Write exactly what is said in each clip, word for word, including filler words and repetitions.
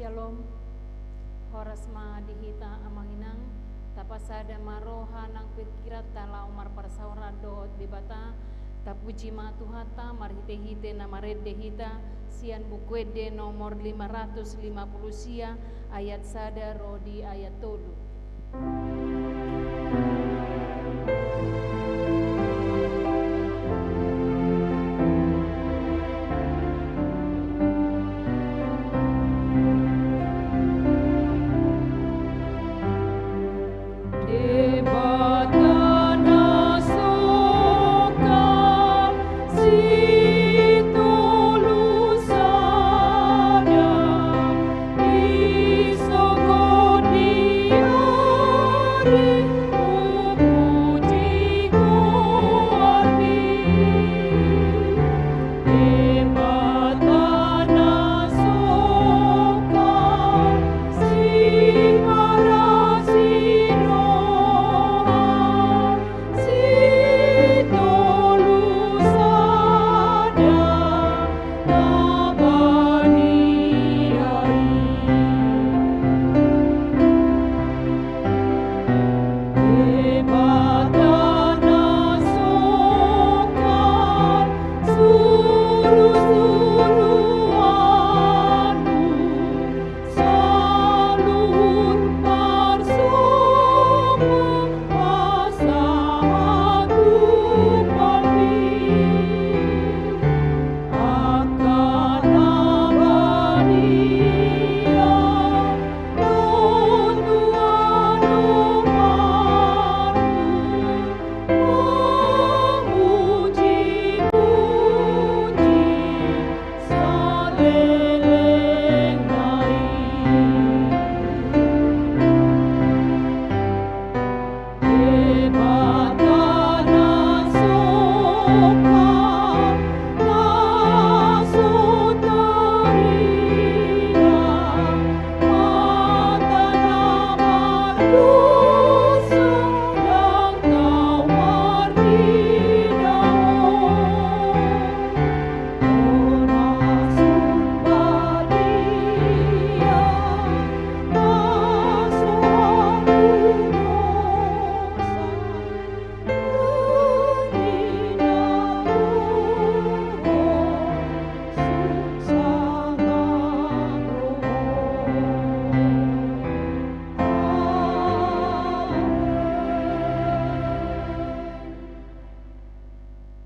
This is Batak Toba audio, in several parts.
Syalom. Horas ma di hita amang inang, tapasada ma roha nang pingkiranta laho marparsaoran dohot Debata, tapuji ma Tuhanta marhite-hite na marende hita, sian Buku Ende nomor lima ratus lima puluh sia, ayat sada ro di ayat tolu.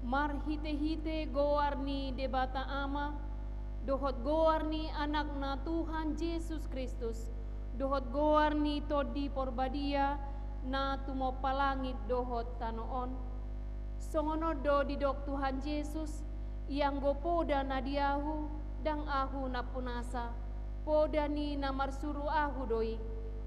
Marhite-hite goar ni Debata Ama, dohot goar ni Anakna Tuhan Jesus Kristus, dohot goar ni Tondi Porbadia, na tumompa langit dohot tano on. Songon on do didok Tuhan Jesus, ianggo poda na di Ahu, ndang Ahu nampunasa, poda ni na marsuru Ahu do i.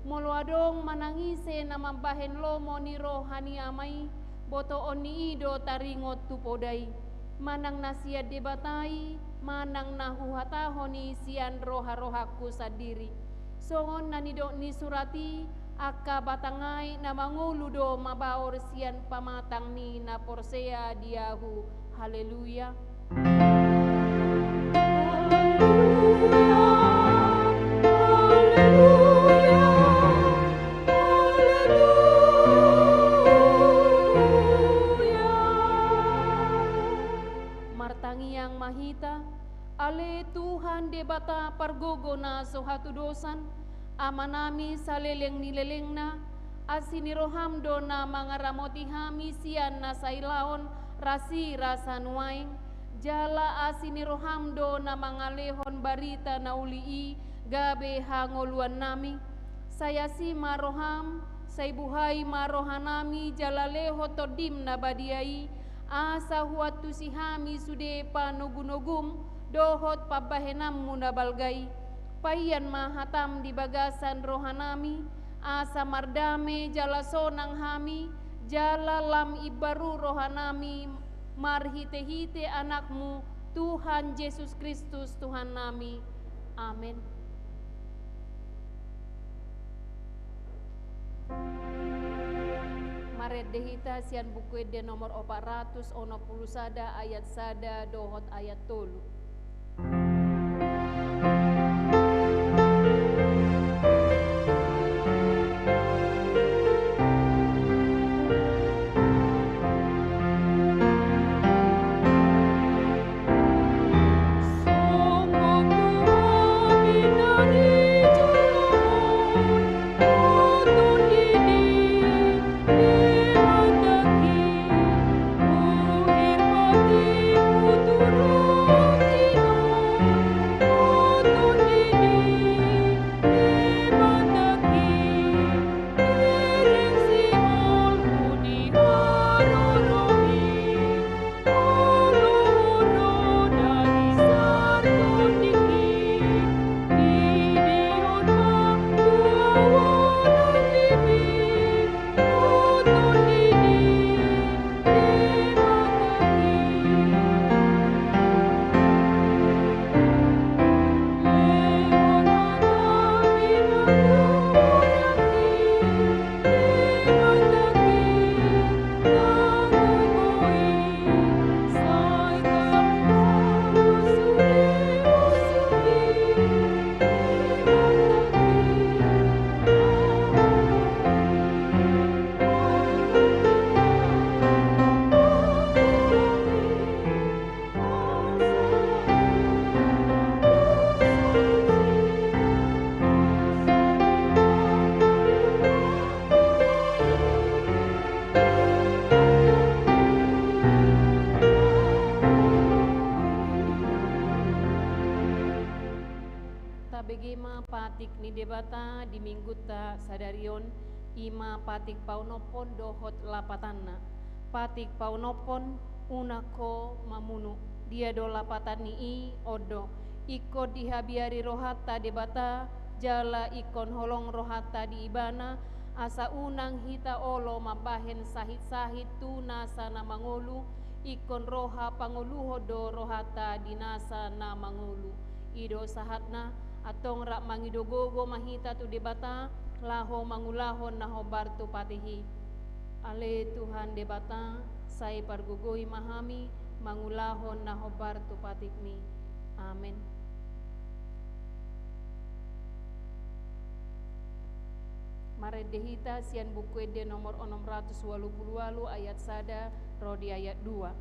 Molo adong manang ise na mambahen lomo ni roha ni Ama i, botoon ni i do taringot tu poda i, manang na sian Debata i, manang na huhatahon i sian roha-rohangku sandiri. Songon na nidok ni surat i, angka batang aek na mangolu do mabaor sian pamatang ni na porsea di Ahu. Haleluya. Haleluya. Haleluya. Martangiang ma hita. Ale Tuhan Debata pargogo na so hatudosan, Amanami saleleng ni lelengna, asi ni roham do na mangaramoti hami sian na sailaon, rasi rasa nuaeng, jala asi ni roham do na mangalehon barita na uli i gabe hangoluannami. Sai asi ma roham, sai buhai ma rohanami jala lehon Tondim na badia i, asa huantusi hami sude panogunogum dohot pambahenanmu na balga i. Paian ma hatam di bagasan rohanami, asa mardame jala sonang hami, jala lam imbaru rohanami marhitehite Anakmu, Tuhan Jesus Kristus, Tuhannami. Amen. Marende hita sian Buku Ende nomor opat ratus onom pulu sada, ayat sada dohot ayat tolu. Tabege ma patik ni Debata di minggunta sadari on, i ma patik paonomhon dohot lapatanna. Patik paonomhon, unang ho mamunu. Dia do lapatan ni i? On do, ingkon dihabiari rohanta Debata, jala ingkon holong rohanta di Ibana, asa unang hita olo mambahen sahit-sahit tu nasa na mangolu, ingkon roha pangoluhon do rohanta di nasa na mangolu. I do sahatna, antong rap mangido gogo ma hita tu Debata, laho mangulahon na hombar tu patik i. Ale Tuhan Debata, sai pargogoi ma hami mangulahon na hombar tu patikmi. Amen. Marende hita sian Buku Ende nomor onom ratus ualu pulu ualu, ayat sada ro di ayat dua.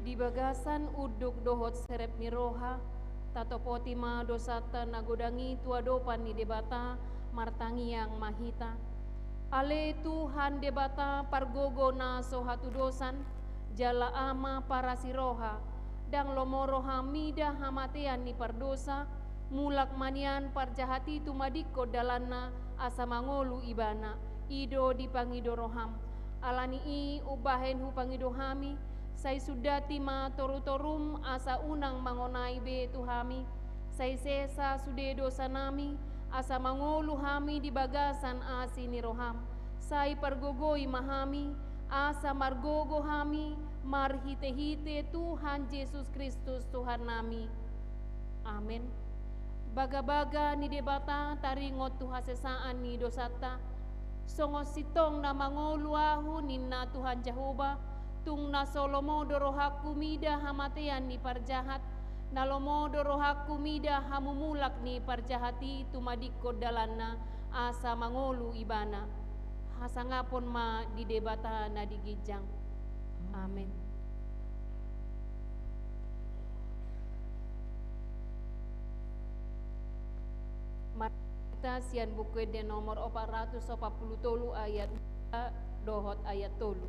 Di bagasan unduk dohot serep ni roha, tatopoti ma dosanta na godang i tu adopan ni Debata, martangiang ma hita. Ale Tuhan Debata, pargogo na so hatudosan, jala Ama parasi roha, ndang lomo roham mida hamatean ni pardosa, mulak ma nian parjahat i tumadingkon dalanna, asa mangolu ibana, i do dipangido roham. Ala ni i umbahen hupangido hami, sai sundati ma torutorum asa unang mangonai be tu hami, sai sesa sude dosanami, asa mangolu hami di bagasan asi ni roham. Sai pargogoi ma hami, asa margogo hami, marhitehite Tuhan Jesus Kristus Tuhannami. Amen. Bagabaga ni Debata taringot tu hasesaan ni dosanta. Songon sintong na mangolu ahu, ninna Tuhan Jahowa, tung na so lomo do rohangku mida hamatean ni parjahat, na lomo do rohangku mida hamumulak ni parjahat i tumadingkon dalanna, asa mangolu ibana. Hasangapon ma di Debata na di ginjang. Amen. Marende hita sian Buku Ende nomor opat ratus opat pulu tolu, ayat dua dohot ayat tolu.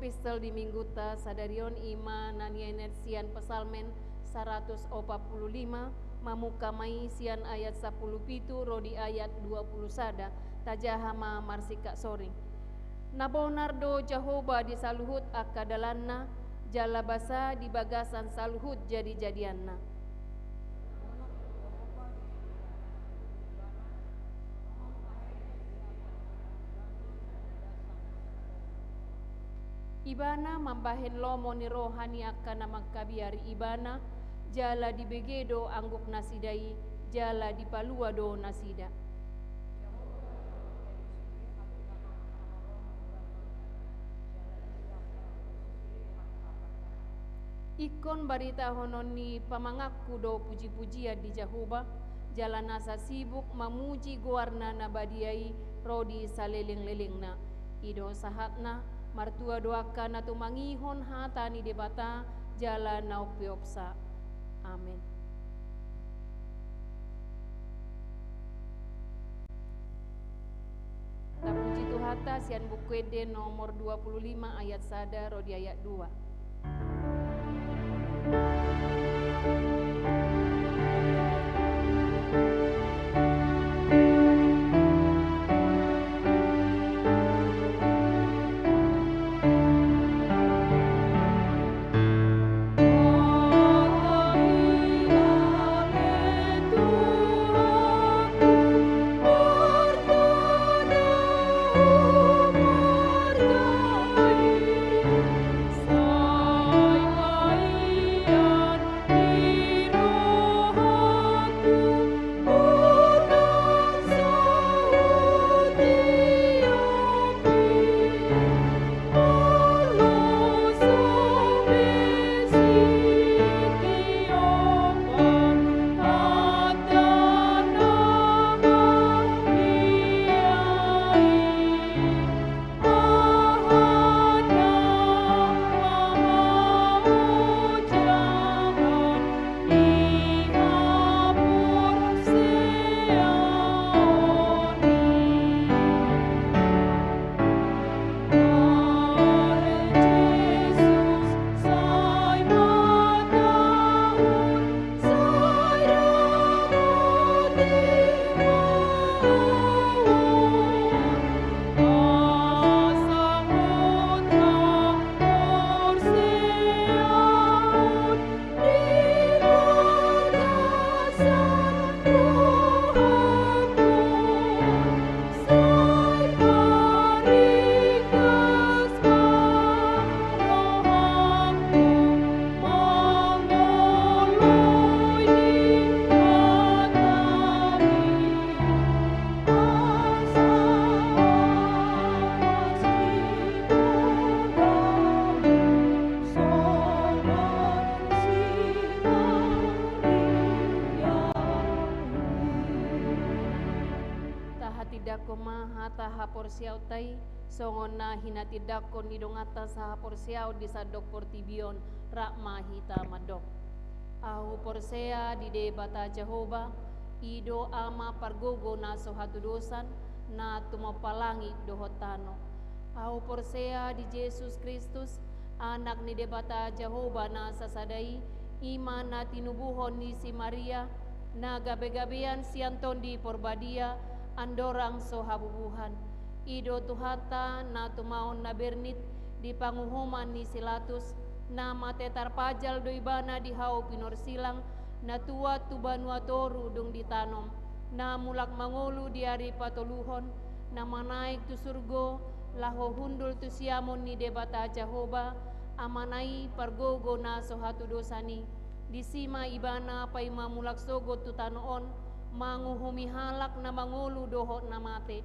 Epistel di Mingguta sadari on i ma na nienet sian Psalmen saratus opat pulu lima, mamungka ma i sian ayat sampulu pitu ro di ayat dua pulu sada, tajaha ma marsingkat soring. Na bonar do Jahowa di saluhut angka dalanna, jala basa di bagasan saluhut jadijadianna. Ibana mambahen lomo ni roha ni angka na mangkabiari Ibana, jala dibege do angguknasida i, jala dipalua do nasida. Ingkon baritahonon ni pamanganku do pujipujian di Jahowa, jala nasa sibuk mamuji goarna na badia i ro di salelenglelengna. I do sahatna, martua do angka na tumangihon hata ni Debata jala na umpeopsa. Amen. Tapuji Tuhanta sian Buku Ende nomor dua pulu lima ayat sada ro di ayat dua. Tahatindangkon ma hata haporseaonta i, songon na hinatindangkon ni donganta sahaporseaon di sandok portibi on, rap ma hita mandok. Ahu porsea di Debata Jahowa, i do Ama pargogo na so hatudosan, na tumompa langit dohot tano. Ahu porsea di Jesus Kristus, Anak ni Debata Jahowa na sasada i, i ma na tinubuhon ni si Maria, na gabegabean sian Tondi Porbadia, andorang so habubuhan. I do Tuhanta na tumaon na bernit di panguhuman ni si Latus, na mate tarpajal do Ibana di hau pinorsilang, na tuat tu banua toru dung ditanom, na mulak mangolu di ari patoluhon, na manaek tu surgo, laho hundul tu siamon ni Debata Jahowa, Amana i pargogo na so hatudosan i. Disi ma Ibana paima mulak sogot tu tano on, manguhumi halak na mangolu dohot na mate.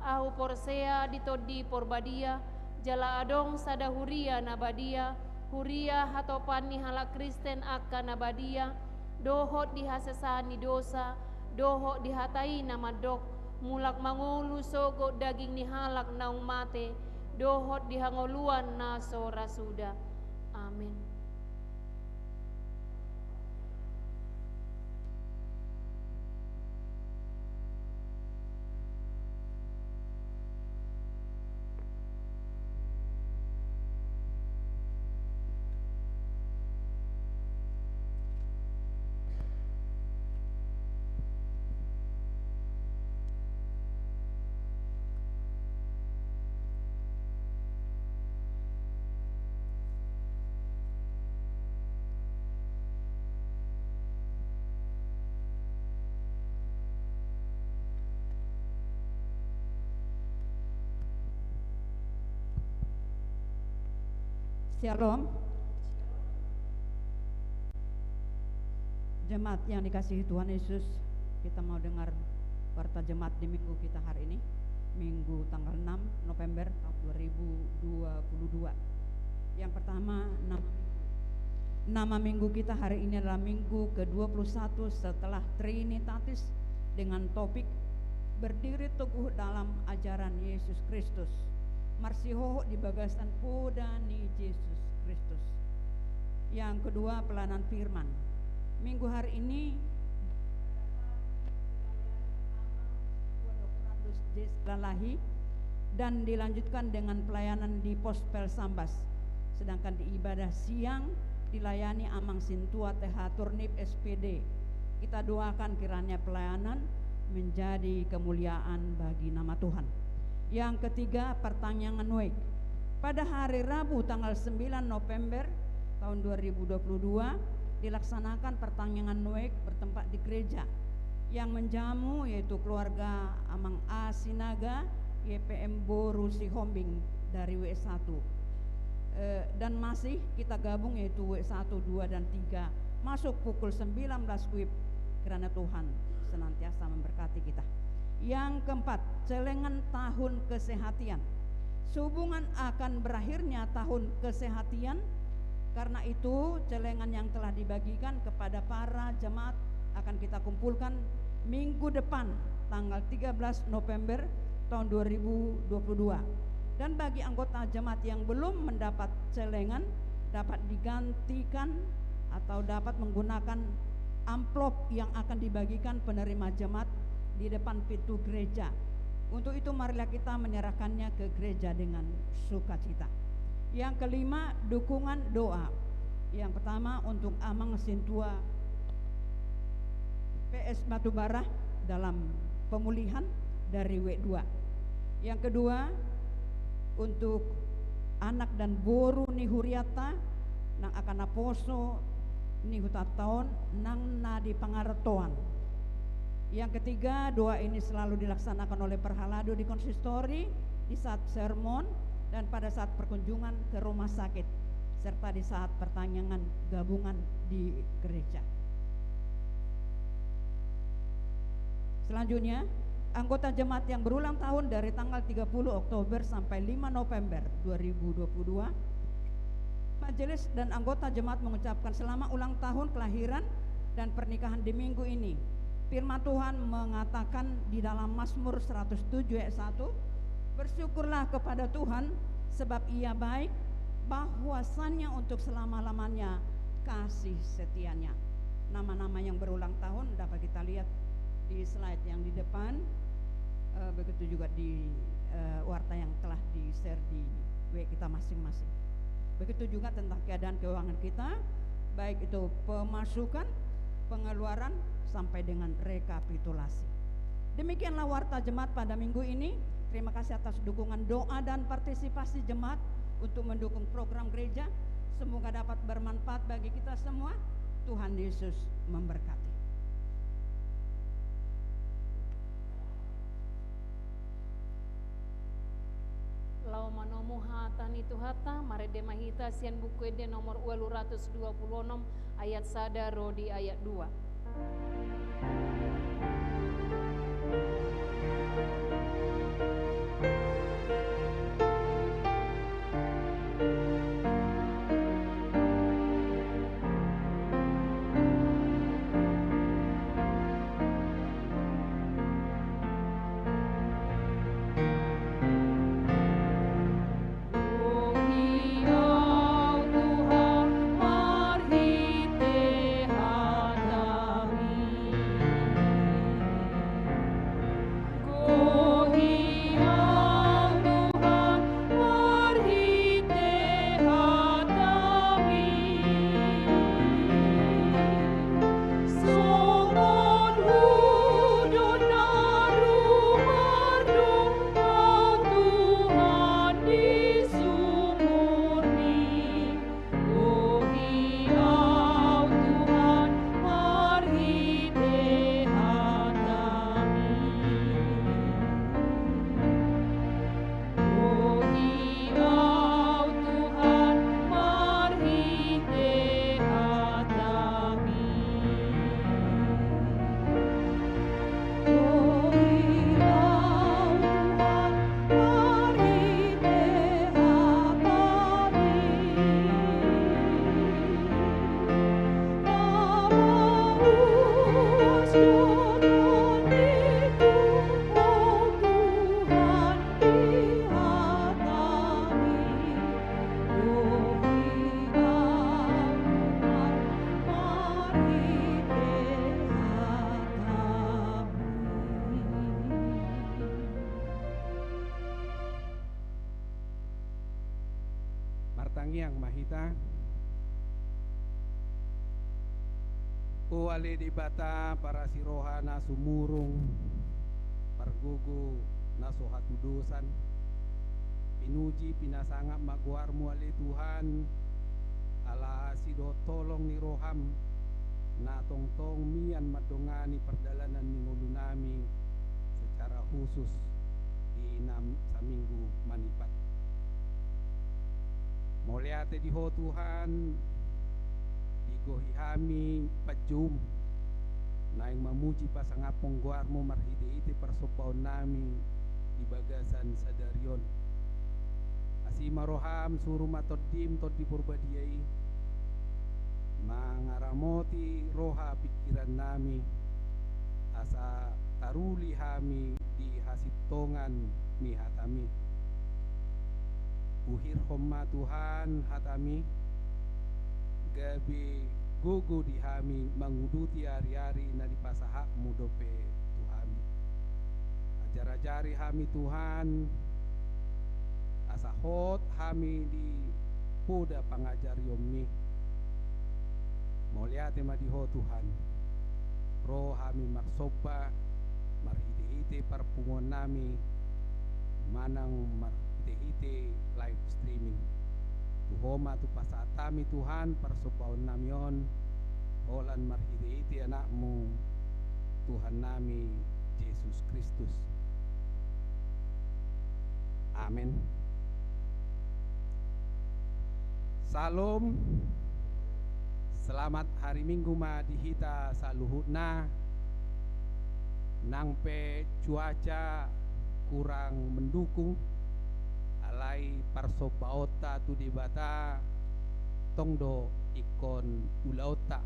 Ahu porsea di Tondi Porbadia, jala adong sada huria na badia, huria hatopan ni halak Kristen angka na badia, dohot di hasesaan ni dosa, dohot di hata i na mandok, mulak mangolu sogot daging ni halak naung mate, dohot di hangoluan na so ra suda. Amen. Shalom. Jemaat yang dikasihi Tuhan Yesus, kita mau dengar warta jemaat di minggu kita hari ini, Minggu tanggal enam November tahun dua ribu dua puluh dua. Yang pertama, nama minggu. Nama minggu kita hari ini adalah minggu kedua puluh satu setelah Trinitatis, dengan topik Berdiri Teguh dalam Ajaran Yesus Kristus, marsihohot di bagasan poda ni Jesus Kristus. Yang kedua, pelayanan firman. Minggu hari ini, Doktorandus Jes Lalahi, dan dilanjutkan dengan pelayanan di Pos Pelsambas. Sedangkan di ibadah siang dilayani Amang Sintua T H Turnip, S P D. Kita doakan kiranya pelayanan menjadi kemuliaan bagi nama Tuhan. Yang ketiga, pertangiangan wijk. Pada hari Rabu tanggal sembilan November tahun dua ribu dua puluh dua, dilaksanakan pertangiangan wijk bertempat di gereja. Yang menjamu yaitu keluarga Amang A Sinaga, Y P M Boru Sihombing dari W satu. Eh, dan masih kita gabung yaitu W satu, dua, dan tiga. Masuk pukul sembilan belas W I B. Kiranya Tuhan senantiasa memberkati kita. Yang keempat, celengan tahun kesehatian. Sehubungan akan berakhirnya tahun kesehatian, karena itu celengan yang telah dibagikan kepada para jemaat akan kita kumpulkan minggu depan, tanggal tiga belas November tahun dua ribu dua puluh dua. Dan bagi anggota jemaat yang belum mendapat celengan, dapat digantikan atau dapat menggunakan amplop yang akan dibagikan penerima jemaat di depan pintu gereja. Untuk itu, marilah kita menyerahkannya ke gereja dengan sukacita. Yang kelima, dukungan doa. Yang pertama untuk Amang Sintua P S Batubara dalam pemulihan dari W dua. Yang kedua, untuk anak dan boru ni hurianta nang akan naposo ni hutanta on nang na di pangarantoan. Yang ketiga, doa ini selalu dilaksanakan oleh parhalado di konsistori di saat sermon dan pada saat perkunjungan ke rumah sakit, serta di saat pertangiangan gabungan di gereja. Selanjutnya, anggota jemaat yang berulang tahun dari tanggal tiga puluh Oktober sampai lima November dua ribu dua puluh dua. Majelis dan anggota jemaat mengucapkan selamat ulang tahun kelahiran dan pernikahan di minggu ini. Firman Tuhan mengatakan di dalam Mazmur seratus tujuh ayat satu, "Bersyukurlah kepada Tuhan, sebab Ia baik, bahwasanya untuk selama-lamanya kasih setianya." Nama-nama yang berulang tahun dapat kita lihat di slide yang di depan. Eh, begitu juga di, eh, warta yang telah di-share di W kita masing-masing. Begitu juga tentang keadaan keuangan kita, baik itu pemasukan, pengeluaran, sampai dengan rekapitulasi. Demikianlah warta jemaat pada minggu ini. Terima kasih atas dukungan doa dan partisipasi jemaat untuk mendukung program gereja. Semoga dapat bermanfaat bagi kita semua. Tuhan Yesus memberkati. Laho manomu hata ni Tuhanta, marende ma hita sian Buku Ende nomor ualu ratus dua pulu onom, ayat sada ro di ayat dua. Tangiang ma hita. O ale Debata parasi roha na sumurung, pargogo na so hatudosan, pinuji pinasangap ma goarmu ale Tuhan, ala asi dohot holong ni roham, na tongtong mian mandongani pardalanan ni ngolunami secara khusus di nam-, saminggu manipat. Mauliate di Ho Tuhan, digohi hami panjoum, naeng mamuji pasangaphon goarmu marhite-hite parsombaonnami di bagasan sadari on. Asi ma roham, suru ma tondim, Tondi Porbadia i, mangaramoti roha pingkirannami, asa taruli hami di hasintongan ni hatami. Uhirhon ma Tuhan hatami, gabe gogo di hami manguduti ari-ari na dipasahatmu dope tu hami. Ajar-ajari hami Tuhan, asa hot hami di poda pangajarionmi. Mauliate ma di Ho Tuhan. Ro hami marsomba marhite-hite parpunguannami manang marhite-hite live streaming. Tu Ho ma tutu pasahat hami Tuhan parsombaonnami on, holan marhite-hite Anakmu Tuhannami Jesus Kristus. Amen. Syalom. Selamat hari Minggu ma di hita saluhutna. Nang pe cuaca kurang mendukung, alai parsombaonta tu Debata tong do ingkon ulaonta.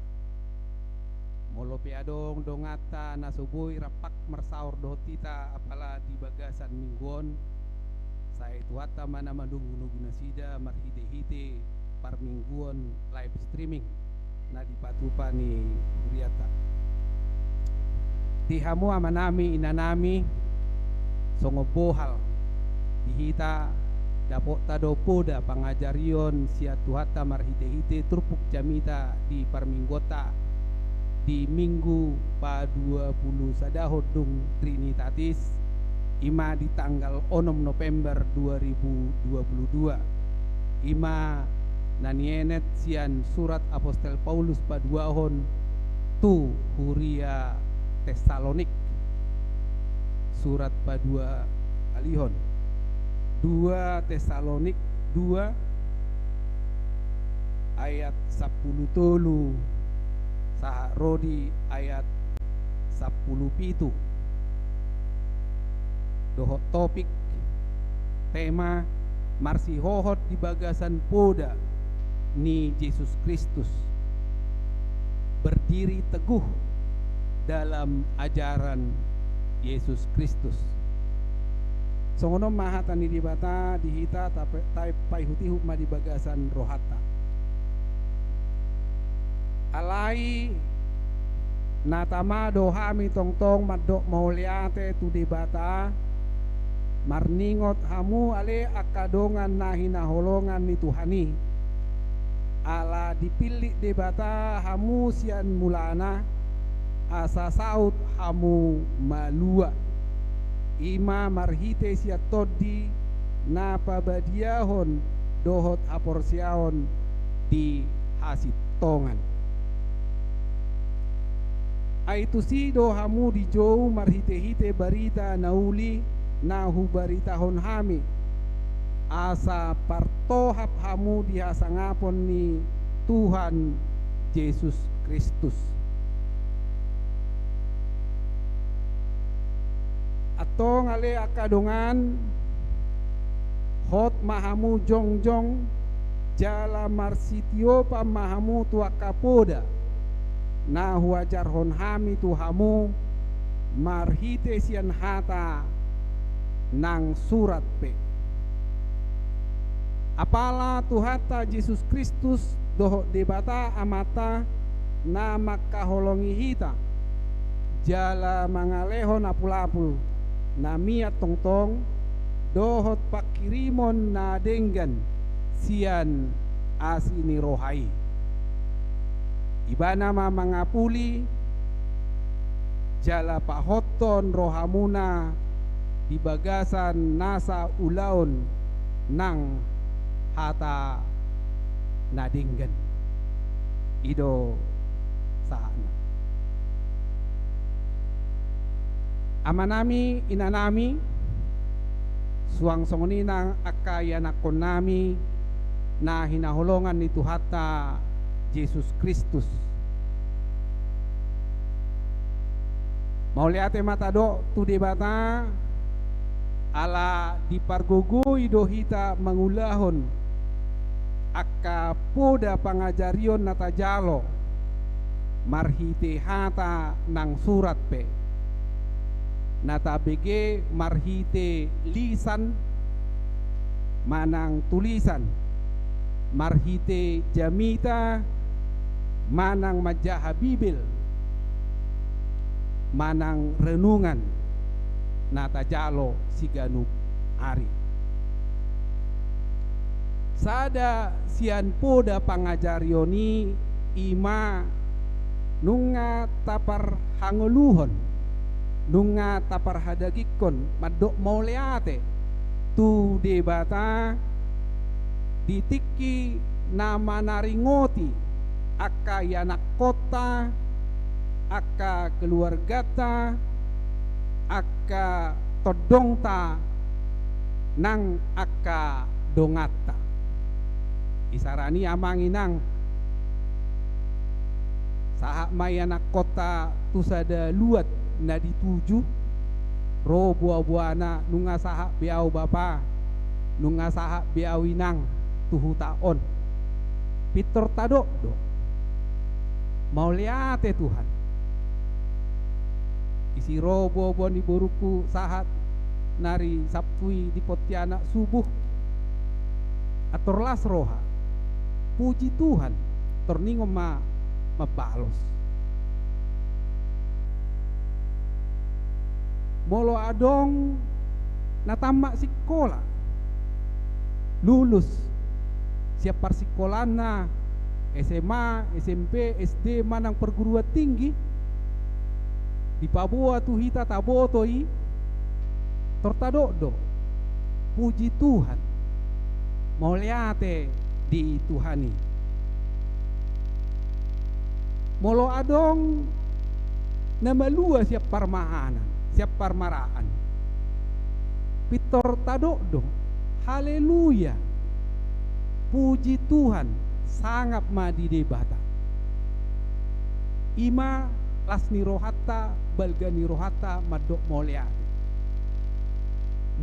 Molo pe adong donganta na so boi rap marsaor dohot hita, apala di bagasan minggu on, sai Tuhanta ma na manogunogu nasida marhite-hite parmingguon live streaming na dipatupa ni hurianta. Di hamu amanami, inanami, songon bohal di hita, dapotta do poda pangajarion sian Tuhanta marhite-hite turpuk jamita di parmingguonta, di minggu paduapulusadahon dung Trinitatis, i ma di tanggal onom November dua ribu dua puluh dua. I ma na nienet sian surat Apostel Paulus paduahon tu huria Tessalonik. Surat paduahalihon. Dua Tessalonik dua ayat sampulu tolu sahat ro di ayat sampulu pitu. Dohot topik, tema, marsihohot di bagasan poda ni Jesus Kristus. Berdiri teguh dalam ajaran Yesus Kristus. Songon on ma hata ni Debata di hita, tape-, tapaihut-ihut ma di bagasan rohanta. Alai na tama do hami tongtong mandok mauliate tu Debata, marningot hamu ale angka dongan na hinaholongan ni Tuhan i. Ala dipillit Debata hamu sian mulana, asa saut hamu malua. I ma marhite sian Tondi na pabadiahon dohot haporseaon di hasintongan. Ai tusi do hamu dijou marhite-hite barita na uli na hubaritahon hami, asa partohap hamu di hasangapon ni Tuhan Jesus Kristus. Antong ale angka dongan, hot ma hamu jongjong, jala marsitiopan ma hamu tu angka poda na huajarhon hami tu hamu marhite sian hata nang surat pe. Apala Tuhanta Jesus Kristus dohot Debata Amanta na mangkaholongi hita, jala mangalehon apul-apul na mian tongtong, dohot pangkirimon na denggan sian asi ni roha i. Ibana ma mangapuli jala pahothon rohamuna di bagasan nasa ulaon nang hata na denggan. I do sahatna. Amanami, inanami, suang songon i nang angka ianakkonnami na hinaholongan ni Tuhanta Jesus Kristus. Mauliate ma tadok tu Debata, ala dipargogoi do hita mangulahon angka poda pangajarion na tajalo marhite hata nang surat pe, na tabege marhite lisan manang tulisan, marhite jamita manang manjaha Bibel manang renungan na tajalo siganup ari. Sada sian poda pangajarion i, i ma nunga taparhangoluhon, nunga taparhadagikkon mandok mauliate tu Debata di tingki na manaringoti angka ianakkonta, angka keluarganta, angka tondongta nang angka donganta. Isarani amang inang, sahat ma ianakkonta tu sada luat na dituju, ro boaboana, nunga sahat be ahu bapa, nunga sahat be ahu inang tu huta on. Pintor tadok do, mauliate Tuhan. Disi ro boaboa ni borungku sahat nari Sabtu i di Pontianak subuh. Antor las roha. Puji Tuhan. Tor ningon ma mambalos. Molo adong na tammat sikola, lulus sian parsikolaanna, S M A, S M P, S D manang perguruan tinggi, dipaboa tu hita taboto i, tor tadok do, puji Tuhan, mauliate di Tuhan i. Molo adong na malua sian parmahanan, sian parmaraan, pintor tadok do, haleluya, puji Tuhan, sangap ma di Debata. I ma las ni rohanta, balga ni rohanta mandok mauliate.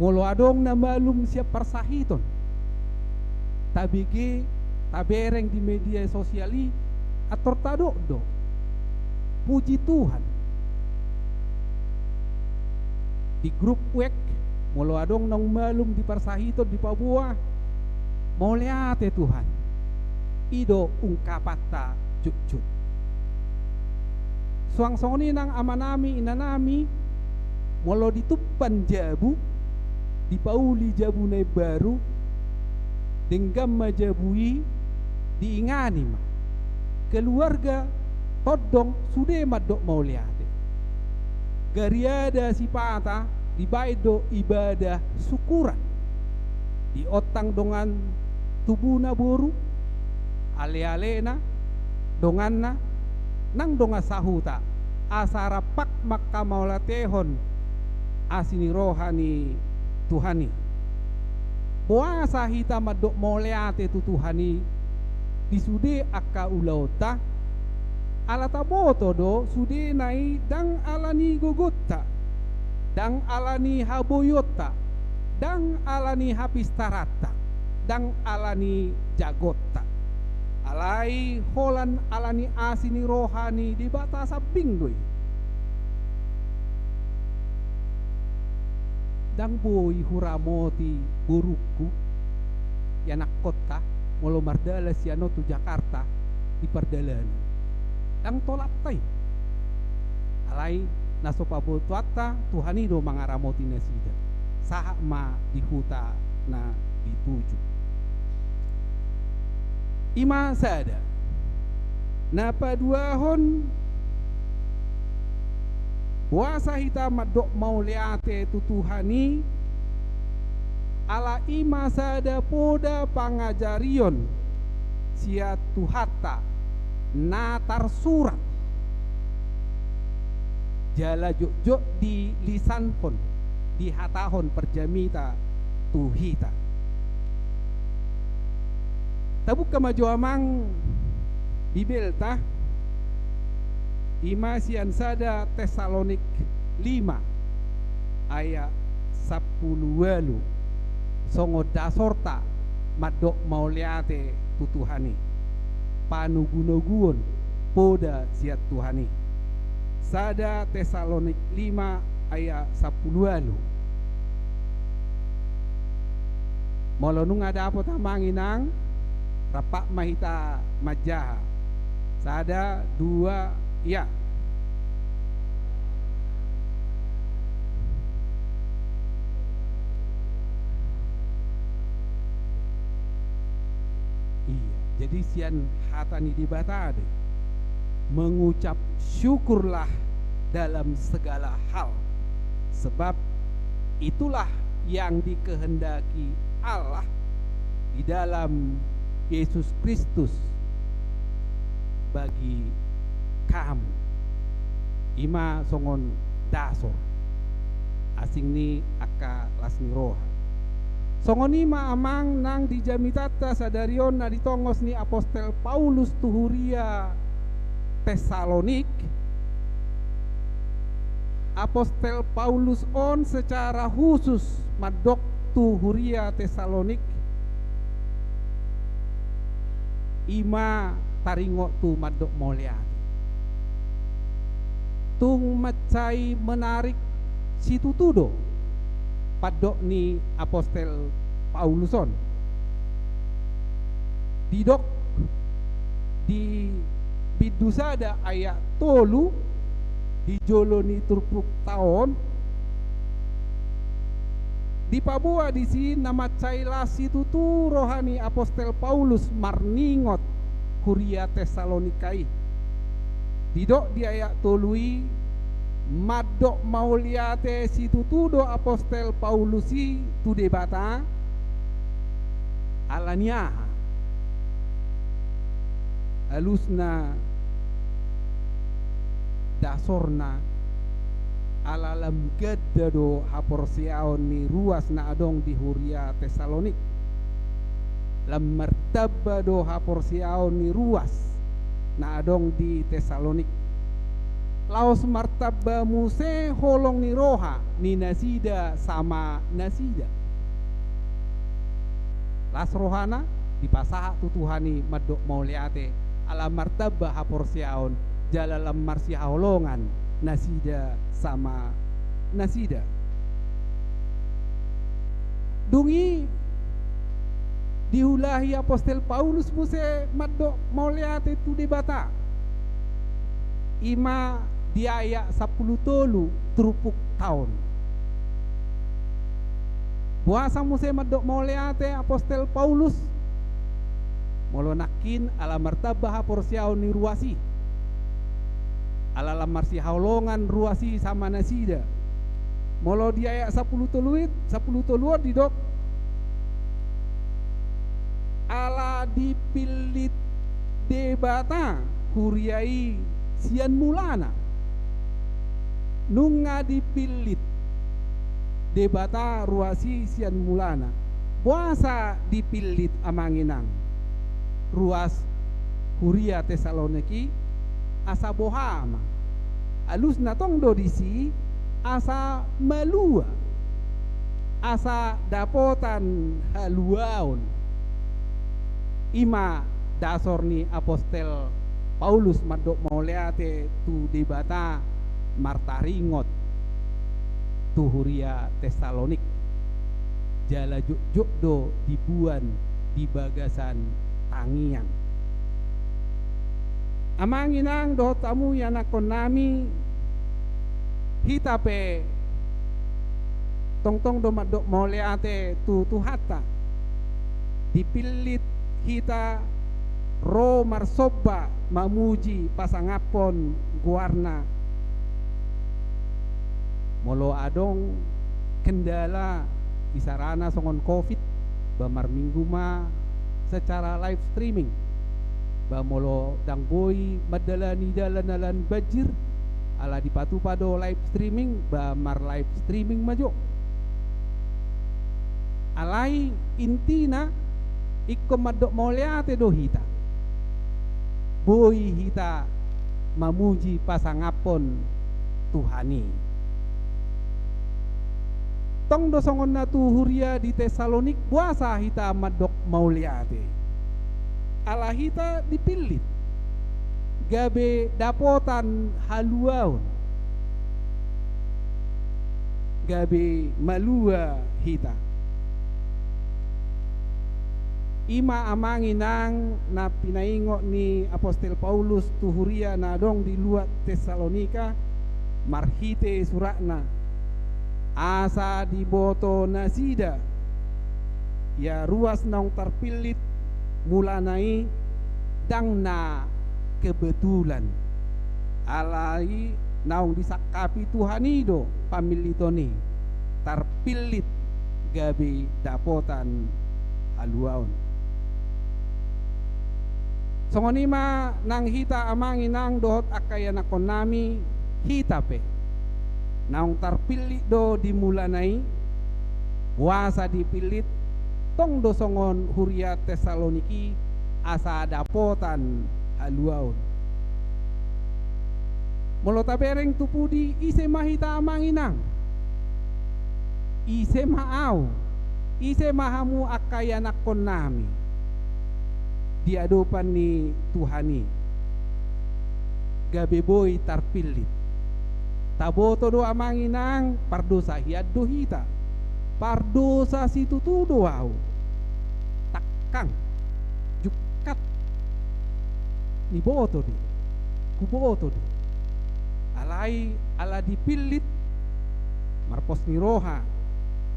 Molo adong na malum sian parsahiton, tabege, tabereng di media sosial i, antor tadok do, puji Tuhan. Di grup wek, molo adong naung malum di parsahiton dipaboa, mauliate Tuhan. I do ungkapanta jotjot. Suang songon i nang amanami, inanami, molo ditumpan jabu, dipauli jabu na imbaru, denggan ma jabu i, diingani ma. Keluarga, tondong, sude mandok mauliate. Gariada sipata, dibaen do ibadah syukuran. Diontang dongan tubuna boru, alealena, donganna, nang dongan sahuta, asa rap mangkamauliatehon asi ni roha ni Tuhan i. Boasa hita mandok mauliate tu Tuhan i di sude angka ulaonta? Ala taboto do sudena i ndang ala ni gogonta, ndang ala ni haboionta, ndang ala ni hapistaranta, ndang ala ni jagonta. Alai holan ala ni asi ni roha ni Debata sambing do i. Ndang boi huramoti borungku, ianakkonta, molo mardalan sian on tu Jakarta di pardalanan. Ndang tolapta i. Alai na so pabotoanta Tuhan i do mangaramoti nasida. Sahat ma di huta na dituju. I ma sada. Na paduahon, boasa hita mandok mauliate tu Tuhan i, ala i ma sada poda pangajarion sian Tuhanta na tarsurat, jala jotjot dilisanhon, dihatahon parjamita tu hita. Tabuka ma jo amang Bibelta, i ma sian sada Tesalonik lima ayat sampulu ualu, songon dasorta mandok mauliate tu Tuhan i. Panogunoguon poda sian Tuhan i. Sada Tesalonik lima ayat sampulu ualu. Molo nunga dapot amang inang, rap ma hita manjaha. Sada, dua, ya. Iya, jadi sian hata ni Debata do i, mengucap syukurlah dalam segala hal, sebab itulah yang dikehendaki Allah di dalam Yesus Kristus bagi kamu. I ma songon dasor, asing ni angka las ni roha. Songon i ma amang nang di jamitanta sadari on na ditongos ni apostel Paulus tu huria Tesalonik. Apostel Paulus on secara khusus mandok tu huria Tesalonik, i ma taringot tu mandok mauliate. Tung mansai menarik situtu do pandok ni apostel Paulus on. Didok di bindu sada ayat tolu di jolo ni turpukta on, dipaboa disi na mansai las situtu roha ni apostel Paulus marningot huria Tesalonika i. Didok di ayat tolu i, mandok mauliate situtu do apostel Paulus i tu Debata. Ala ni aha? Alusna, dasorna, ala lam ganda do haporseaon ni ruas na adong di huria Tesalonik. Lam martamba do haporseaon ni ruas na adong di Tesalonik. Laos martamba muse holong ni roha ni nasida sama nasida. Las rohana, dipasahat tu Tuhan i mandok mauliate, ala martamba haporseaon, jala lam marsihaholongan nasida sama nasida. Dung i diulahi apostel Paulus muse mandok mauliate tu Debata. I ma di ayat sampulu tolu turpukta on. Boasa muse mandok mauliate apostel Paulus? Molo nangkin ala martamba haporseaon ni ruas i, ala lam marsihaholongan ruas i sama nasida. Molo di ayat sampulu tolu i, sampulu tolu on didok, ala dipillit Debata huria i sian mulana. Nunga dipillit Debata ruas i sian mulana. Boasa dipillit amang inang ruas huria Tesalonik i? Asa boha ma? Alusna tong do disi asa malua, asa dapotan haluaon. I ma dasor ni apostel Paulus mandok mauliate tu Debata martaringot tu huria Tesalonik. Jala jotjot do dibuan di bagasan tangiang. Amang inang dohot hamu ianakkon nami, hita pe tongtong do mandok mauliate tu Tuhanta. Dipillit hita ro marsomba mamuji pasangaphon goarna. Molo adong kendala isarana songon covid, ba marminggu ma secara live streaming. Ba molo ndang boi mandalani dalan-dalan banjir, ala dipatupa do live streaming, ba mar live streaming ma jo. Alai intina ingkon mandok mauliate do hita. Boi hita mamuji pasangaphon Tuhan i. Tong do songon na tu huria di Tessalonik, boasa hita mandok mauliate? Ala hita dipillit gabe dapotan haluaon, gabe malua hita. I ma amang inang na pinaingot ni apostel Paulus tu huria na adong di luat Tessalonika marhite suratna, asa diboto nasida ia ruas naung tarpillit mulana i ndang na kebetulan. Alai naung disangkapi Tuhan i do pamilliton i, tarpillit gabe dapotan haluaon. Songon i ma nang hita amang inang dohot angka ianakkonnami, hita pe naung tarpillit do di mulana i, boasa dipillit, tong do songon huria Tessalonik i asa dapotan haluaon. Molo tabereng tu pudi, ise ma hita amang inang? Ise ma au? Ise ma hamu angka ianakkonnami di adopan ni Tuhan i gabe boi tarpillit? Taboto do amang inang, pardosa hian do hita. Pardosa situtu do au. Tangkang, jungkat, niboto do, huboto do. Alai ala dipillit, marpos ni roha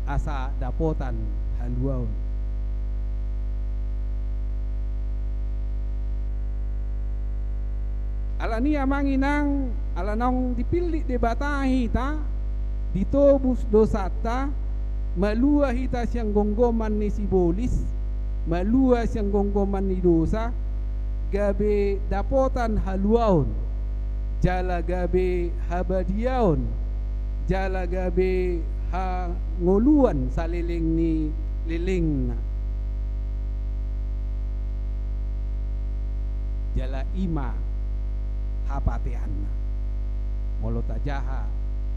asa dapotan haluaon. Alani i amang inang, ala naung dipillit Debata hita, ditobus dosanta, malua hita sian gomgoman ni sibolis, malua sian gomgoman ni dosa, gabe dapotan haluaon, jala gabe habadiaon, jala gabe hangoluan saleleng ni lelengna. Jala i ma hapateanna. Molo tajaha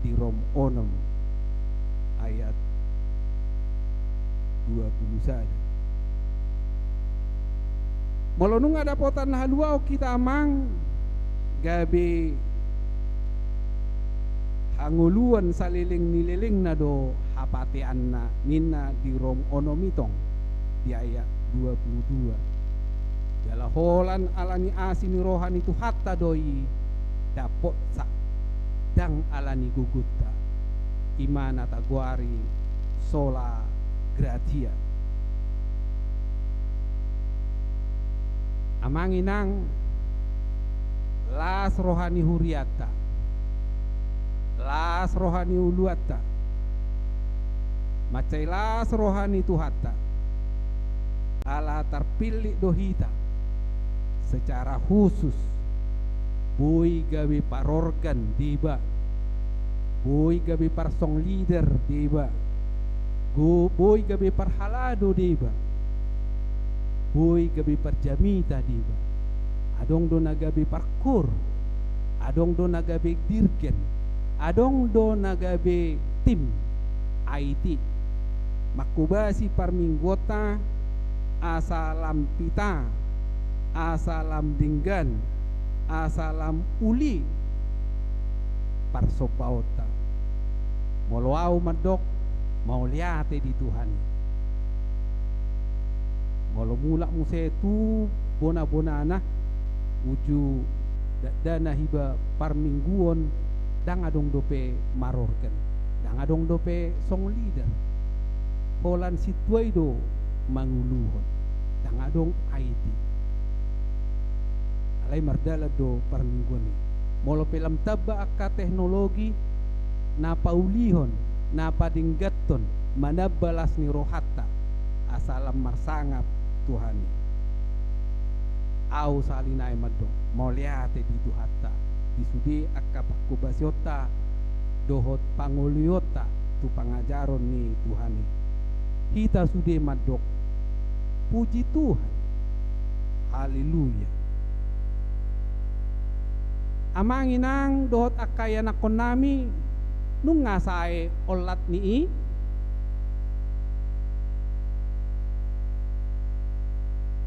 di Rom onom ayat dua puluh sada. Molo nunga dapotan haluaon hita amang, gabe hangoluan saleleng ni lelengna do hapateanna, ninna di Rom onom i tong di ayat dua puluh dua. Jala holan alani asi ni roha ni Tuhanta do i dapotsa, ndang alani gogota. I ma na tagoari sola gratia. Amang inang, las roha ni hurianta, las roha ni uluanta, mansai las roha ni Tuhanta. Ala tarpillit do hita secara khusus, boi gabe parorgan deba, boi gabe parsong leader deba, go-, boi gabe parhalado deba, boi gabe parjamita deba. Adong do na gabe parkor, adong do na gabe dirgen, adong do na gabe tim I T. Manghobasi parmingguonta asa lam pita, asa lam denggan, asa lam uli parsombaonta. Molo au mandok mauliate di Tuhan i. Molo mulak muse tu bona-bonana, uju dakdanak iba parmingguon, ndang adong dope marorgan, ndang adong dope song leader. Holan sintua i do manguluhon, ndang adong I T. Alai mardalan do parmingguon i. Molo pe lam tamba angka teknologi, na paulihon, na padengganhon, manamba las ni rohanta, asa lam marsangap Tuhan i. Ahu sahali nai mandok, mauliate di Tuhanta, di sude angka panghobasionta, dohot pangolihonta, tu pangajaron ni Tuhan i. Hita sude mandok, puji Tuhan. Haleluya. Amang inang dohot angka ianakhonnami, nunga sae olat ni i?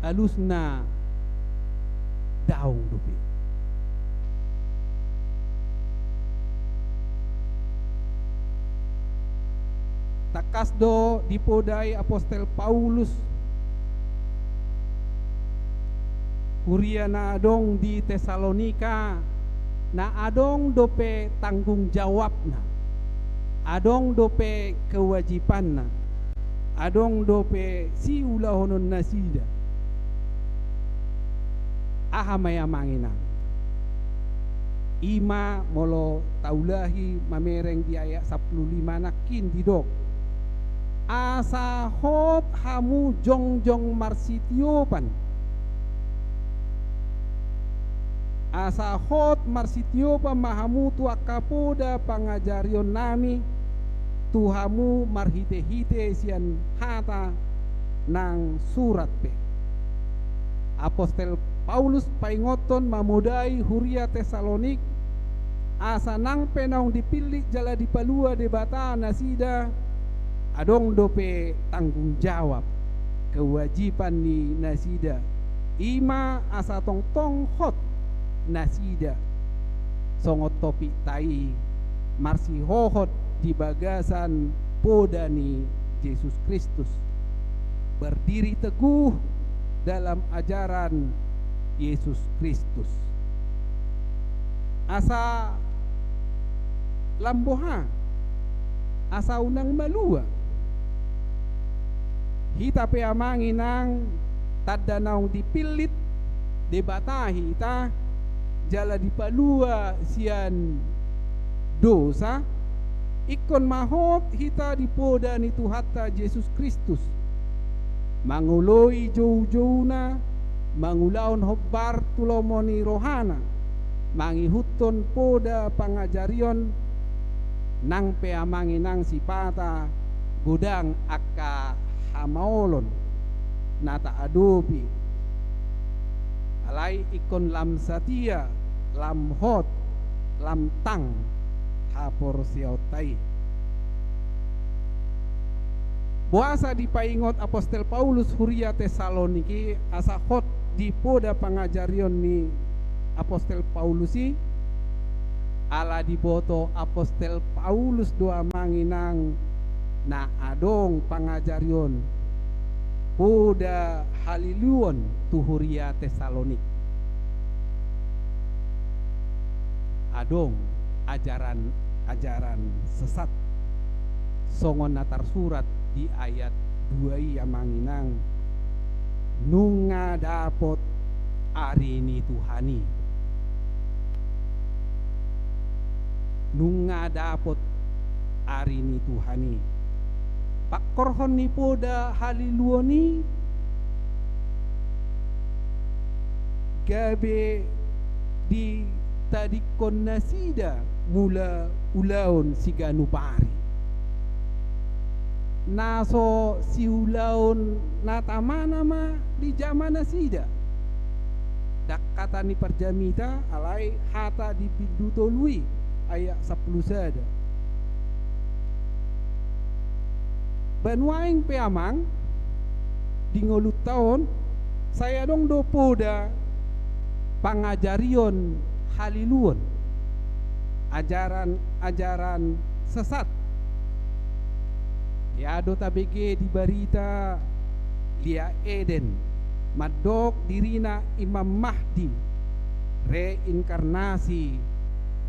Alusna daong dope. Tangkas do dipodai apostel Paulus huria na adong di Tesalonika, na adong dope tanggung jawabna, adong dope kewajibanna, adong dope siulahonon nasida. Aha ma i amang inang? I ma molo taulahi mamereng di ayat sampulu lima nangkin didok, asa hot hamu jongjong marsitiopan. Asa hot marsitiopan ma hamu tu angka poda pangajarionnami tu hamu marhitehite sian hata nang surat pe. Apostel Paulus paingothon mamodai huria Tesalonik, asa nang pe naung dipillit jala dipalua Debata nasida, adong dope tanggung jawab, kewajiban ni nasida, i ma asa tongtong hot nasida songon topikta i, marsihohot di bagasan poda ni Jesus Kristus, berdiri teguh dalam ajaran Yesus Kristus. Asa lam boha, asa unang malua. Hita pe amang inang, tanda naung dipillit Debata hita, jala dipalua sian dosa, ingkon ma hot hita di poda ni Tuhanta Jesus Kristus, mangoloi joujouna, mangulahon hombar tu lomo ni rohana, mangihuthon poda pangajarion, nang pe amang inang sipata godang angka hamaolon na taadopi. Alai ingkon lam satia, lam hot, lam tang haporseaonta i. Boasa dipaingot apostel Paulus huria Tesalonik i asa hot di poda pangajarion ni apostel Paulus i? Ala diboto apostel Paulus do amang inang na adong pangajarion poda haliluon tu huria Tesalonik. Adong ajaran-ajaran sesat, songon na tarsurat di ayat dua i amang inang, nunga dapot ari ni Tuhan i. Nunga dapot ari ni Tuhan i. Pangkorhon ni poda haliluon i gabe ditadingkon nasida mula ulaon siganup ari. Na so siulaon na tamana ma dijama nasida. Ndang hata ni parjamita, alai hata di bindu tolu i, ayat sampulu sada. Banuaeng pe amang, di ngolunta on, sai adong do poda pangajarion haliluon, ajaran-ajaran sesat. Ia do tabege di barita Lia Eden, mandok dirina Imam Mahdi, reinkarnasi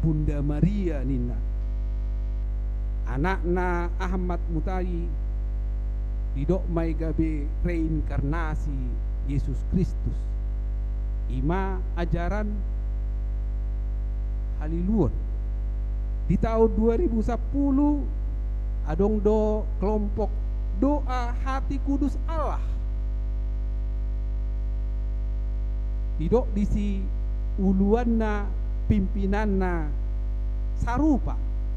Bunda Maria ninna. Anakna Ahmad Muttalib, didok ma i gabe reinkarnasi Jesus Kristus. I ma ajaran haliluon. Di taon dua ribu sampulu, adong do kelompok doa hati kudus Allah. Didok disi uluanna, pimpinanna sarupa,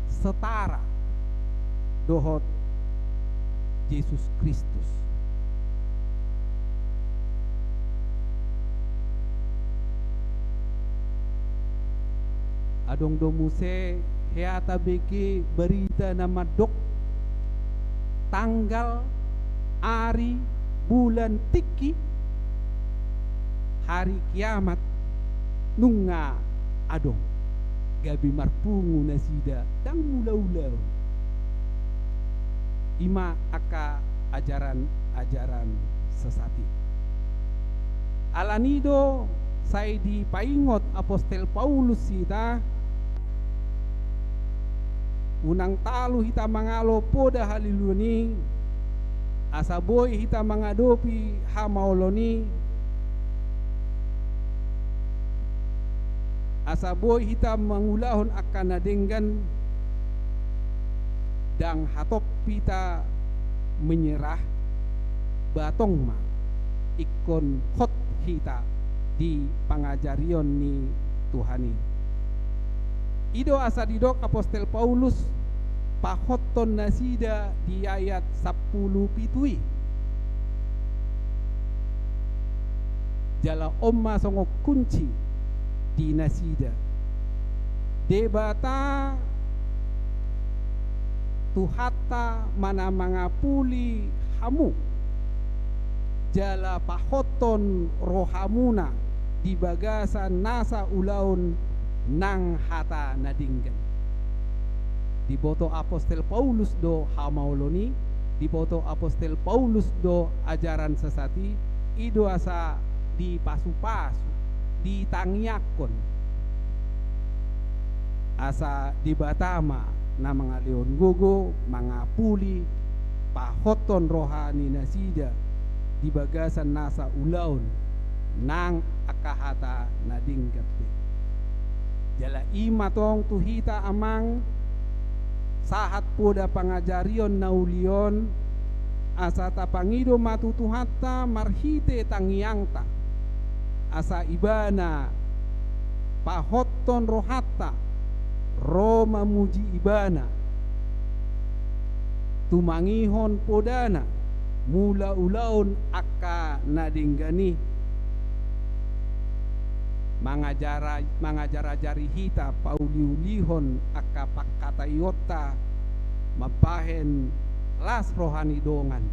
setara dohot Jesus Kristus. Adong do muse hea tabege barita na mandok tanggal, ari, bulan, tingki, hari kiamat nunga adong, gabe marpungu nasida, ndang mangula ulaon. I ma angka ajaran-ajaran sesat i. Alani do sai dipaingot apostel Paulus hita, unang talu hita mangalo poda haliluon i, asa boi hita mangadopi hamaolon i, asa boi hita mangulahon angka na denggan, ndang hatop hita menyerah, ba tong ma ingkon hot hita di pangajarion ni Tuhan i. I do asa didok apostel Paulus pahothon nasida di ayat sampulu pitu i. Jala on ma songon kunci di nasida. Debata Tuhanta ma na mangapuli hamu, jala pahothon rohamuna di bagasan nasa ulaon nang hata na denggan. Diboto apostel Paulus do hamaolon i, diboto apostel Paulus do ajaran sesat i, i do asa dipasupasu, ditangiangkon. Asa Debata ma na mangalehon gogo, mangapuli, pahothon roha ni nasida di bagasan nasa ulaon nang angka hata na denggan pe. Jala i ma tong tu hita amang, sahat poda pangajarion na uli on, asa tapangido ma tu Tuhanta marhite tangiangta, asa Ibana pahothon rohanta ro mamuji Ibana, tumangihon podana, mangula ulaon angka na denggan i, mangajara-, mangajar-ajari hita pauliulihon angka pangkataionta mambahen las roha ni dongan,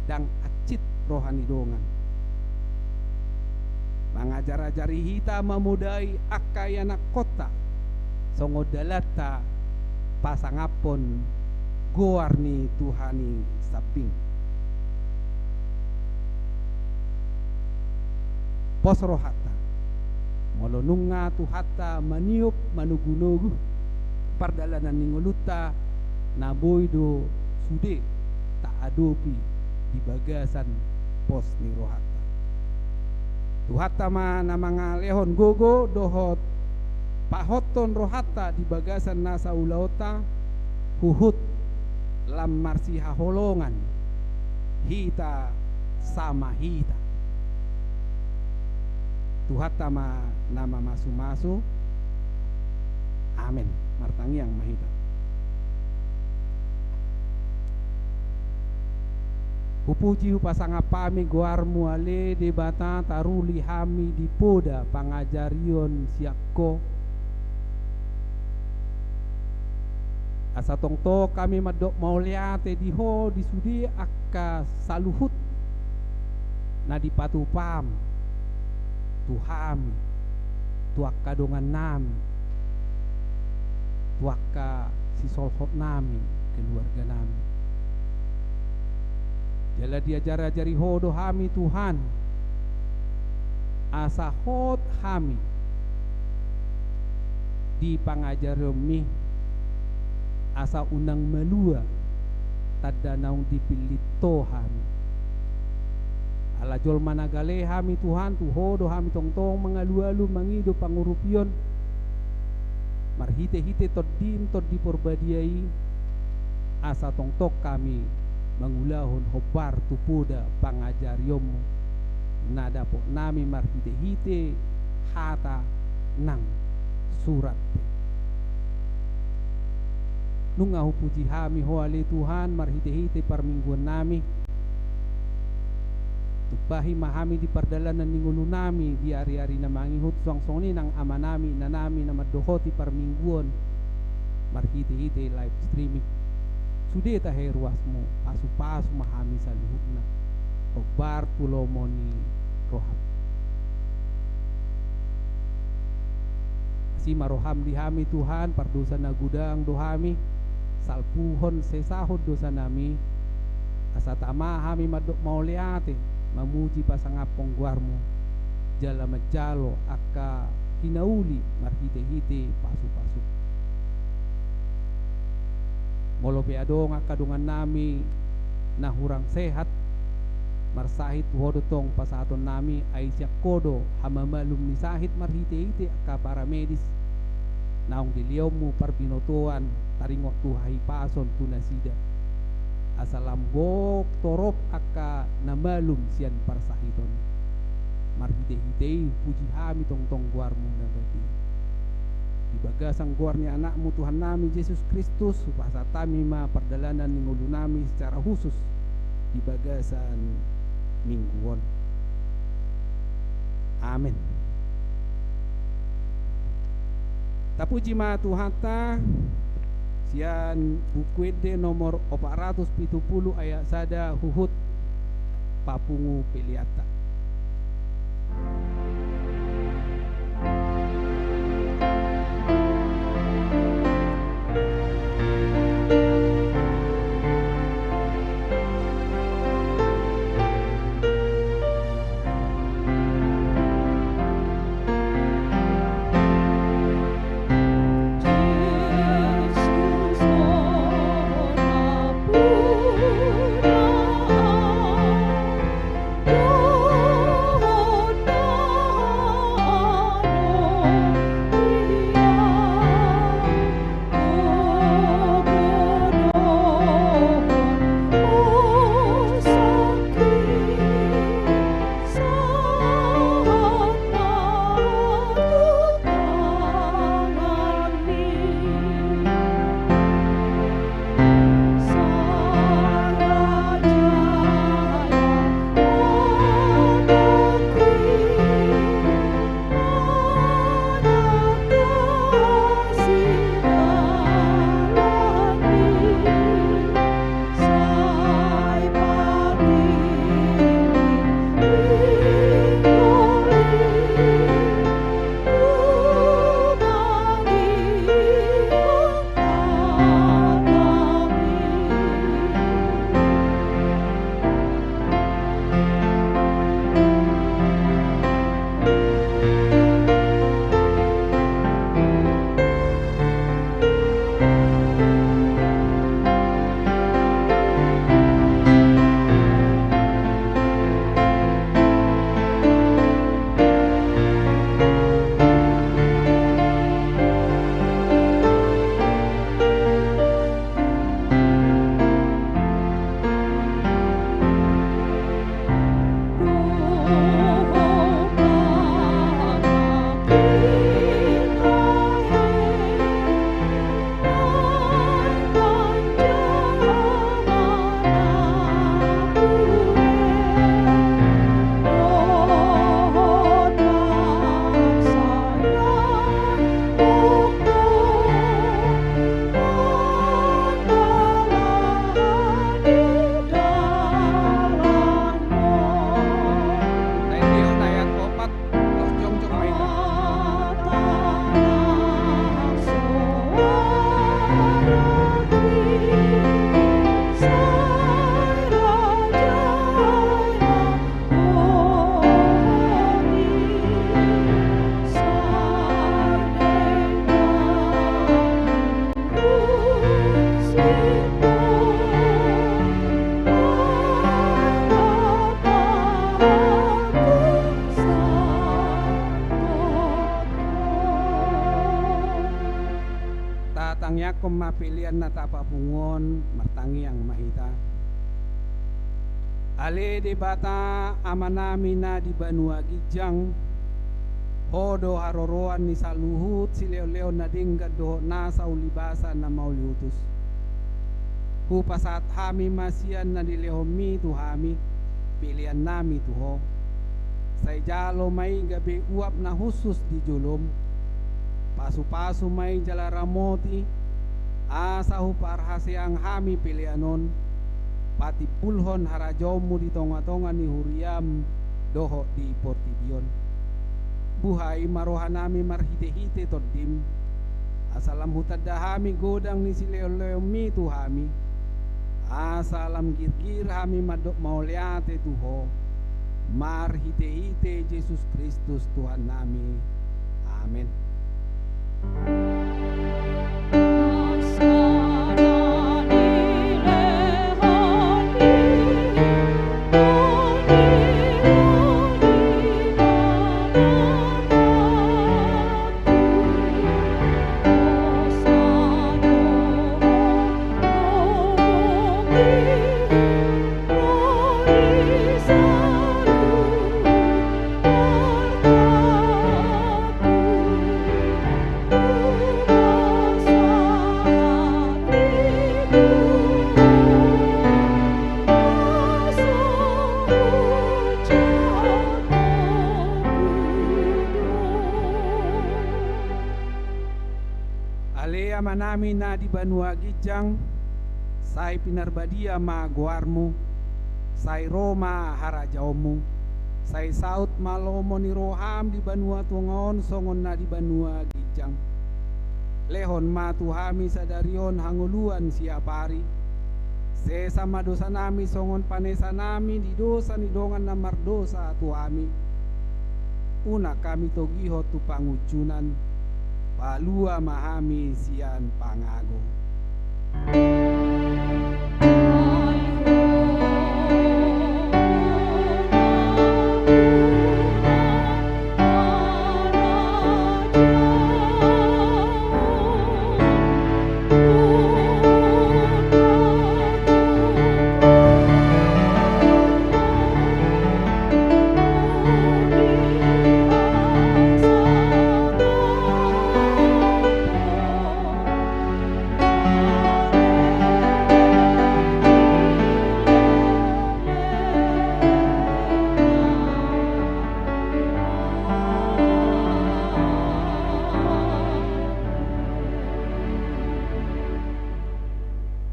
ndang hansit roha ni dongan. Mangajar-ajari hita mamodai angka ianakkonta songon dalanta pasangaphon goar ni Tuhan i sambing. Pos rohanta, molo nunga Tuhanta maniop manogunogu pardalanan ni ngolunta, na boi do sude taadopi di bagasan pos ni rohanta. Tuhanta ma na mangalehon gogo dohot pahothon rohanta di bagasan nasa ulaonta, huhut lam marsihaholongan hita sama hita. Tuhanta ma na mamasumasu. Amen. Martangiang ma hita. Hupuji hupasangap hami goarmu ale Debata, taruli hami di poda pangajarion sian Ho. Asa tongtong hami mandok mauliate di Ho di sude angka saluhut na dipatupam tu hami, tu angka dongannami, tu angka sisolhotnami, keluarganami. Jala diajar-ajari Ho do hami Tuhan, asa hot hami di pangajarionmi, asa unang malua tanda naung dipillit Ho hami. Jolma na gale hami Tuhan, tu Ho do hami tongtong mangalualu mangido pangurupion marhitehite Tondim, Tondi Porbadia i, asa tongtong hami mangulahon hombar tu poda pangajarionmu na dapotnami marhitehite hata nang surat pe. Nunga hupuji hami Ho ale Tuhan marhitehite parmingguonnami. Tumpahi ma hami di pardalanan ni ngolunami di ariari na mangihut, suang songon i nang amanami inanami na mandohoti parmingguon marhitehite live streaming. Sude tahe ruasmu, pasupasu ma hami saluhutna hombar tu lomo ni roham. Asi ma roham di hami Tuhan, pardosa na godang do hami, salpuhon sesahon dosanami, asa tama hami mandok mauliate, mamuji pasangaphon goarmu, jala manjalo angka hinauli marhitehite pasupasu. Molo pe adong angka dongannami na hurang sehat, marsahit tu Ho do tong pasahatonnami, ai sian Ho do hamamalum ni sahit marhitehite angka paramedis, naung dilehonmu parbinotoan taringot tu hahipason tu nasida, asa lam gok torop angka na malum sian parsahiton. Marhitehite i puji hami tongtong goarmu na badia. Di bagasan goar ni Anakmu Tuhannami Jesus Kristus, hupasahat hami ma pardalanan ni ngolunami secara khusus di bagasan minggu on. Amen. Tapuji ma Tuhanta, sian Buku Ende nomor opat ratus pitu pulu ayat sada huhut papungu peleanta. Tangihon ma pelean na tapapungu on, martangiang ma hita. Ale Debata Amanami na di banua ginjang, Ho do haroroan ni saluhut silehonlehon na denggan dohot nasa ulibasa na mauliutus. Hupasahat hami ma sian na nilehonMi tu hami, peleannami tu Ho. Sai jalo ma i gabe uap na hushus di jolom. Pasupasu ma i jala ramoti, asa huparhaseang hami pelean on, patimbulhon harajaonMu di tongatonga ni huriaM dohot di portibi on. Buhai ma rohanami marhitehite TondiM, asa lam hutanda hami godang ni silehonlehonMi tu hami, asa lam girgir hami mandok mauliate tu Ho, marhitehite Jesus Kristus Tuhannami. Amen. Ale Amanami na di banua ginjang, sai pinarbadia ma goarMu, sai ro ma harajaonMu, sai saut ma lomo ni rohaM di banua tonga on songon na di banua ginjang. Lehon ma tu hami sadari on hangoluan siapari. Sesa ma dosanami songon panesanami di dosa ni dongan na mardosa tu hami. Unang hami togihon tu pangunjunan, palua ma hami sian pangago.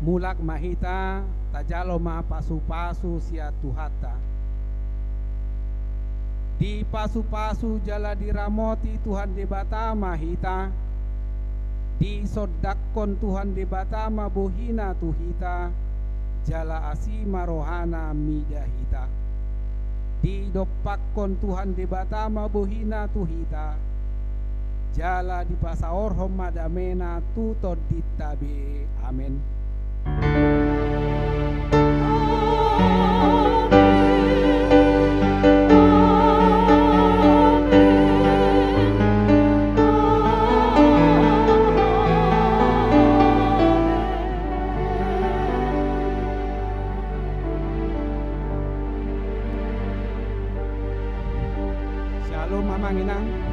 Mulak ma hita, tajalo ma pasupasu sian Tuhanta. Dipasupasu jala diramoti Tuhan Debata ma hita. Disondangkon Tuhan Debata ma bohiNa tu hita, jala asi ma rohaNa mida hita. Didompakkon Tuhan Debata ma bohiNa tu hita, jala dipasaorhon ma dameNa tu tondinta be. Amen. Syalom, Amang Inang.